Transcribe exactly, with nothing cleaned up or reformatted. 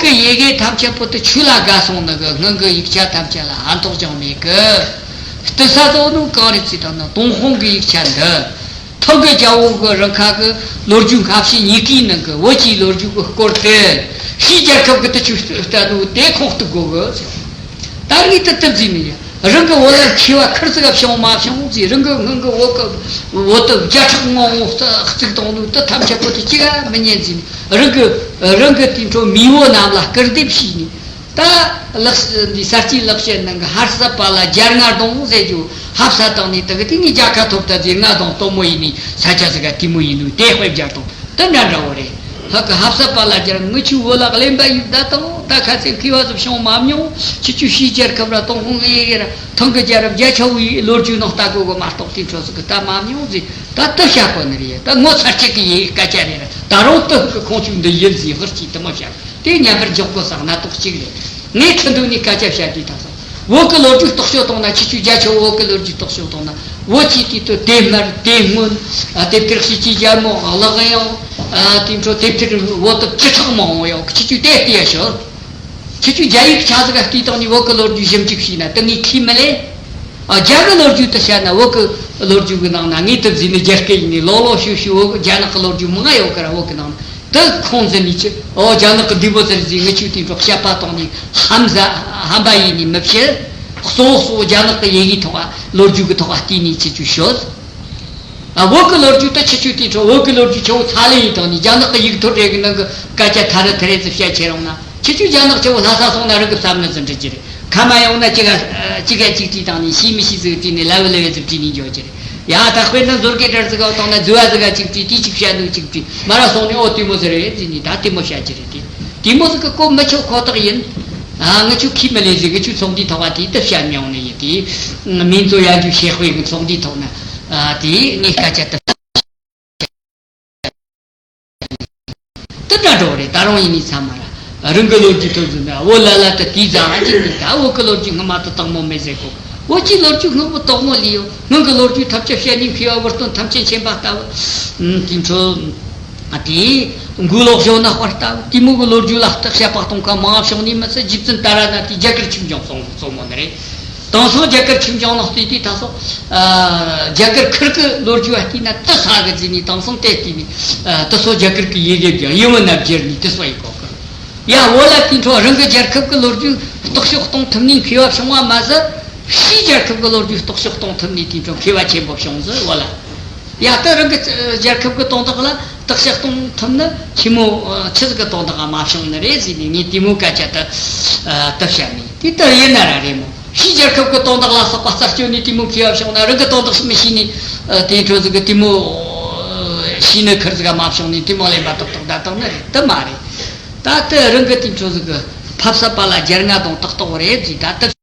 གི་ཡི་གེ་ཐམས་ཅད་པོ་དེ་ཆོས་ལ་དགའ་སོང་ནི་གི། སྔོན་གི་ཡིག་ཆ་ཐམས་ཅད་ལ་ཕན་ཐོགས་ཅང་མེད་གི། ལྟོས་ས་དོ་ནུ་གང་རེད་ཟེར་དང་ན། ཏུན་ཧོང་གི་ཡིག་ཆ་འདི། ཐང་གི་རྒྱལ་པོ་གི་རིང་ཁ་གི་ལོ་རྒྱུས་སྔ་ཕྱི་གཉིས་ཀའི་ནང་གི་བོད་ཀྱི་ལོ་རྒྱུས་གི་སྐོར་དེ། ཕྱིའི་རྒྱལ་ཁབ་གི་དེ་ཆོས་ལྟ་ནུ་དེ་ཁོང་གཏུག་དགོ་གི་ཟེར། ད་ངས་དེ་ལྟར་བཟླས་ནི་ཡ། རང་གི་བོད་ལ་མཁས་པ་ཁུར་ཙིག་ག་བྱུང་མ་བྱུང་ཟེར། རང་གི་སྔོན་གི་བོད་གི་བོད་དུ་བརྒྱ་ཕྲག་མང་བོ་བརྩིགས་བཏང་ནུ་དེ་ཐམས་ཅད་པོ་དེ་གཅིག་ག་མི་ཉན་ཟེར་ནི། རང་གི་རང་གི་དེ་འཕྲོ་མེས་པོ་རྣམས་ལ་སྐུར་འདེབས་བྱས་ནི། ད་ལག་འདི་ས་སྐྱའི་ལག་བཤད་ནང་གི་ཧར་ས་པ་ལ་རྒྱལ་རྔ་རྡུང་ཟེར་རྒྱུ། ཧབ་ས་བཏང་ནི་དེ་གི་དེ་ངས་རྒྱལ་ཁ་ཐོབ་ད་ཟེར། རྔ་རྡུང་སྟོན་མོ་ཡིན་ནི་ས་ཆ་ཟིག་ག་དེ་མོ་ཡིན་ནི་དེ་དཔེ་སྦྱར་དང་། དེ་འདྲ་འདྲ་བོ་རེད། ཧ་གི་ཧབ་ས་པ་ལ་རྒྱལ། ངི་ཆོ་བོད་ལ་གླེན་པ་ཡོད་ད་དང་། ད་ཁ་སང་མཁས་པ་ཟིག་བྱུང་མ་མྱོང་། ཁྱེད་ཆོ་ཕྱིའི་རྒྱལ་ཁབ་ར་ཏུན་ཧོང་ཨེ་ཡེ་ར་ཐང་གི་རྒྱལ་རབས་བརྒྱ་ཆ་བོའི་ལོ་རྒྱུས་ནང་ལྟ་དགོས་གི་མ་གཏོགས་དེ་འཕྲོ་ཟིག་གི་ལྟ་མ་མྱོང་ཟེར། ད་དེ་བཤད་གོ་ནི་རེད། ད་ངོ་ཚ་གཅིག་གི་ཡི་སྐད་ཆ་རེད་ར། ད་རུང་དེ་གི་ཁོང་ཆོ་འདི་ཡིན་ཟེར་ཧུར་གྱིས་དེ་མོ་བཤད། དེ་ཉམས་པར་འཇོག་དགོས་ས་གནད་དོག་གཅིག་རེད། ངས་ཁྲི་འདུག་ནས་སྐད་ཆ་བཤད་དུས་ད་སོང་། བོད་ཀྱི་ལོ་རྒྱུས་རྟོག་དཔྱོད་གཏོང་ན། ཁྱེད་ཆོས་རྒྱ་ཆེ་བོད་ཀྱི་ལོ་རྒྱུས་རྟོག་དཔྱོད་གཏོང་ན། བོད་ཀྱི་དུས་དེ་དེབ་དམར་དེབ་སྔོན། ཨ། དེབ་ཐེར་ཕྱི་གི་རྒྱལ་མོ་གླགས་དབྱངས། ཨ། དེ་འཕྲོ་དེབ་ཐེར་བོད་དུ་བཅུ་ཕྲག་མང་བོ་ཡོད། ཁྱེད་ཆོས་དེ་བལྟས་ཤོག། ཁྱེད་ཆོས་རྒྱ་ཡིག་ཆ་ཟིག་ག་བལྟས་བཏང་ནས་བོད་ཀྱི་ལོ་རྒྱུས་ཞིབ་འཇུག་བྱས་ན་དེ་ངས་ཁས་མི་ལེན། ཨ། རྒྱ་གི་ལོ་རྒྱུས་དེ་བཤད་ན། བོད་གི་ལོ་རྒྱུས་གི་ནང་ན་ངས་དེ་བཟོས་ནི་རྒྱ་སྐད་ཡིན་ནི། ལོག་ལོག་ཤུ་ཤུ་བོད་གི་རྒྱ་ནག་གི་ལོ་རྒྱུས་མང་ང་ཡོད་གི་ར། བོད་གི་ནང་ན་དེ་ཁུངས་བཙུན་ནས་ཆི། ཨོ། རྒྱ་ནག་གི་འདི་མོ་ཟེར་ཟེར། ངི་ཆོས་དེ་འཕྲོ་དཔྱད་པ་གཏོང་ནི་ཧམ་ཟ་ཧམ་པ་ཡིན་ནི་མི་བྱེད། གཙོ་བོ་གཙོ་བོ་རྒྱ་ནག་གི་ཡི་གེའི་ཐོག་ལ་ལོ་རྒྱུས་གི་ཐོག་ལ་བལྟས་ནི་ཁྱེད་ཆོས་ཤོད། ཨ། བོད་གི་ལོ་རྒྱུས་དེ་ཁྱེད་ཆོས་དེ་འཕྲོ་བོད་གི་ལོ་རྒྱུས་ཆེ་བོ་ཚ་ལེ་ཡིན་བཏང་ནི། རྒྱ་ནག་གི་ཡིག་ཐོར་རེ་གི་ནང་གི་སྐད་ཆ་ཐ་རེ་ཐ་རེ་ཟིག་བཤད་ཁྱེར་ཡོང་ན། ཁྱེད་ཆོས་རྒྱ་ནག་ཆེ་བོ་ལྷ་ས་སོང་ན་རང་གི་བསམ་ནི་ཟིག་འདྲི་རྒྱུ་རེད། ཁ་མ་ཡོང་ན་གཅིག་ག་གཅིག་ག་གཅིག་དྲིས་བཏང་ནི། ཤེས་མི་ཤེས་ཟིག་དྲིས་ནི། ལབ་ལབ་ཟིག་དྲིས་ནི་འཇོག་རྒྱུ་རེད། ཡ། ད་དཔེར་ན་ཟོར་གེ་དྲར་ཟིག་ག་བཏང་ན། ཛུ་བ་ཟིག་ག་གཅིག་དྲིས། དེ་གཅིག་བཤད་ནོ་གཅིག་དྲིས། མ་ར་སོང་ནི། ཨོ། དེ་མོ་ཟིག་རེད་ཟེར་ནི། ད་དེ་མོ་བཤད་རྒྱུ་རེད། དེ་དེ་མོ་ཟིག་གི་གོ་མི་ཆོད་ཁོ་ཐག་ཡིན། ཨ། ངི་ཆོས་ཁས་མི་ལེན་ཟེར། ངི་ཆོས་ཚོགས་འདུའི་ཐོག་ག་དེ་དེ་བཤད་མྱོང་ནི་ཡིན། དེ་མིང་ཚོ་ཡར་རྒྱས་ཤེས་དཔེ་གི་ཚོགས་འདུའི་ཐོག་ན། ཨ། དེ་ངས་སྐད་ཆ་དེ། དེ་འདྲ་འགྲོ་རེད། ད་རུང་ཡིན་ནི་ཚང་མ་ར་རང་གི་ལོ་རྒྱུས་ཐོག་ཟིན་ན། བོད་ལ་ལ་དེ་དེའི་རྩ་བ་གཅིག་ནི། ད་བོད་གི་ལོ་རྒྱུས་སྔ་མ་དེ་དག་མོ་མེད་ཟེར་གོ། བོད་ཀྱི་ལོ་རྒྱུས་སྔ་མོ་དག་མོ་ལས་ཡོད། སྔོན་གི་ལོ་རྒྱུས་ཐམས་ཅད་བཤད་ནི། མཁས་པ་བུ་སྟོན་ཐམས་ཅད་མཁྱེན་པ་ལྟ་བུ། ཨ། དེ་འཕྲོ། ཨ། དེ་མགོ་ལོག་ཞོ་ནག་པ་ལྟ་བུ། དེ་མོ་གི་ལོ་རྒྱུས་ལ་བརྟག་དཔྱད་པ་གཏོང་མཁན་མང་བྱུང་ནི་མི་ཚད། རྗེ་བཙུན་ཏཱ་ར་ནཱ་ཐའི་རྒྱ་གར་ཆོས་འབྱུང་གསུང་གསུང་མོ་ནི་རེད། དེང་སང་རྒྱ་གར་ཆོས་འབྱུང་ནང་བལྟས་དུས་ད་སོ། ཨ། རྒྱ་གར་ཁུལ་གི་ལོ་རྒྱུས་བལྟས་ན་དེ་ཧ་གི་ཟེར་ནི། དེང་སང་དེ་བལྟས་ནི། ཨ། དེ་སོ་རྒྱ་གར་གི་ཡི་གེ་བརྒྱངས། ཡིན་མིན་ན་བསྒྱུར་ནི་དེ་སོ་ཡི་གོ་གི། ཡ། བོད་ལ་དེ་འཕྲོ་རང་གི་རྒྱལ་ཁབ་གི་ལོ་རྒྱུས་རྟོག་ཞིབ་གཏོང་ཐུབ་ནི་མཁས་པ་བྱུང་བ་མ་ཟད། ཕྱིའི་རྒྱལ་ཁབ་གི་ལོ་རྒྱུས་རྟོག་ཞིབ་གཏོང་ཐུབ་ནི་དེ་འཕྲོ་མཁས་པ་ཆེན་པོ་བྱུང་ཟིག་བོད་ལ། ཡ། ད་རང་གི་རྒྱལ་ཁབ་གི་དོན་དག་ལ་བརྟག་དཔྱད་གཏོང་ཐུབ་ནི་ཆི་མོ། ཨ། ཆི་ཟིག་གི་དོན་དག་ག་མ་བྱུང་ནི་རེད་ཟེར་ནི། ངས་དེ་མོ་སྐད་ཆ་དེ། ཨ། དེ་བཤད་ནི་དེ་ལྟར་ཡིན་ན་ར་རེད་མོ། ཕྱིའི་རྒྱལ་ཁབ་གི་དོན་དག་ལ་སོགས་པ་རྩད་གཅོད་ནི་དེ་མོ་མཁས་པ་བྱུང་ན། རང་གི་དོན་དག་ཞིག་མི་ཤེས་ནི། ཨ། དེ་འཕྲོ་ཟིག་གི་དེ་མོ། ཨ། ཤེས་ནི་ཁུར་ཟིག་ག་མ་བྱུང་ནི་དེ་མོ་གླེན་པ་ཏག་ཏག་ད་བཏང་ནི་རེད། དེ་མ་རེད། ད་དེ་རང་གི་དེ་འཕྲོ་ཟིག་གི་ཕབ་ས་པ་ལ་རྒྱལ་རྔ་རྡུང་ཏག་ཏག་རེད་ཟེར། ད་དེ་